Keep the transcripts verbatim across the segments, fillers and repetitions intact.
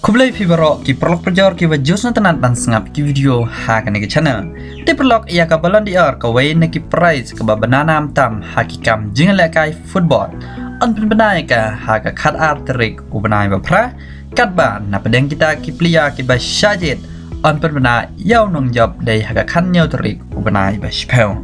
Khublei phi baroh ki paralok parajor kiba ju sngewtynnat ban sngap ki video ha kane ka channel. Te paralok, ïa ka Ballon d'Or, kawei na ki prize kaba bna nam tam ha ki kam jingïalehkai football, yn pynbna ïa ka ha ka khatar tarik u bnai ba phra. Katba na pdeng kita ki player kiba shah jied, yn pynbna ïa u nongjop dei ha ka khathynñiew tarik u bnai ba shiphew.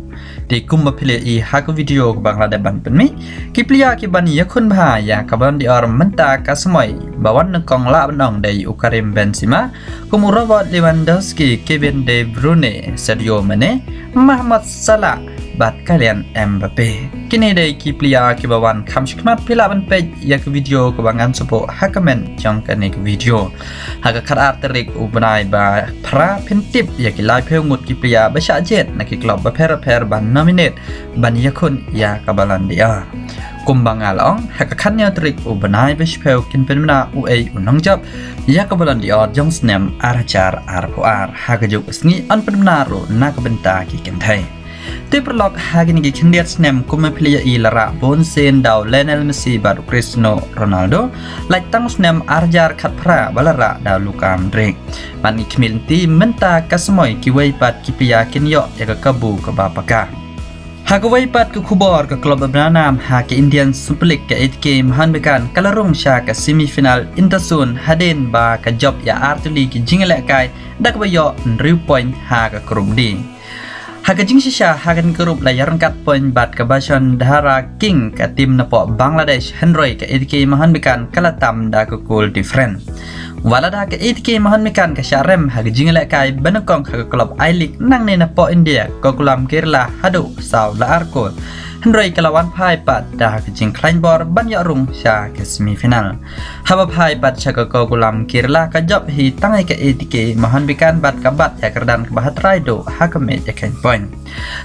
Te kumba phi la ïohi ha ka video kaba nga la dep ban pynmih, ki player kiban ïakhun bha ïa ka Ballon d'Or mynta ka samoi ba wan nyngkong lah ban ong dei u Karim Benzema, kum u Robert Lewandowski, Kevin De Bruyne, Sadio Mane, Mohamed Salah bad Kylian Mbappe. Kine dei ki player kiba wan kham shakhmat. Phi lah ban peit ïa ka video kaba ngan sa buh ha comment jong kane ka video. Ha ka khatar tarik u bnai ba phra phin tip ïa ki laiphew ngut ki player ba shah jied na ki club bapher bapher ban nominate ban ïakhun ïa ka Ballon d'Or. Kumba nga la ong, ha ka khathynñiew tarik u bnai ba shiphew kin pynbna uei u nongjop ïa ka Ballon d'Or jong snem ar hajar arphew ar. Ha kajuh ka sngi yn pynbna ruh na ka bynta ki kynthei. Te paralok, ha kine ki khyndiat snem kumba phi la ïohi, la rah bun sien da u Lionel Messi bad u Cristiano Ronaldo, lait tang u snem ar hajar khatphra ba la rah da u Luka Modric. Bad ngi khmih lynti mynta ka samoi kiwei pat ki player kin ïoh ïa ka kabu kaba paka. Ha kawei pat ka khubor, ka club ba bna nam ha ka Indian Super League, ka A T K Mohun Bagan, ka la rung sha ka semi final hynda soon hadien ba ka jop ïa ar tylli ki jingïalehkai da kaba ïoh hynriew point ha ka group D. Ha ka jingshisha ha kane ka group la ïaryngkat point bad ka Vasundhara King, ka team napoh Bangladesh, hynrei ka A T K Mohun Bagan ka la tam da ka goal difference. Wat lada ka A T K Mohun Bagan ka shah rem ha ka jingïalehkai ba nyngkong ha ka club I-League nangne napoh India, Gokulam Kerala, haduh saw la ar goal, hynrei ka la wan phai pat da ka jingkhlaiñ bor ban ïoh rung sha ka semi final. Haba phai pat sha ka Gokulam Kerala, ka jop hi tang ïa ka A T K Mohun Bagan bad ka bat ïa ka kyrdan kaba ha trai duh ha ka match ïakheiñ point.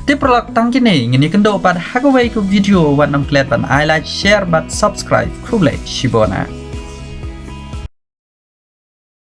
Te paralok, tang kine ngin ïakynduh pat ha kawei ka video. Wat nym klet ban ai like, share bad subscribe. Khublei shibun.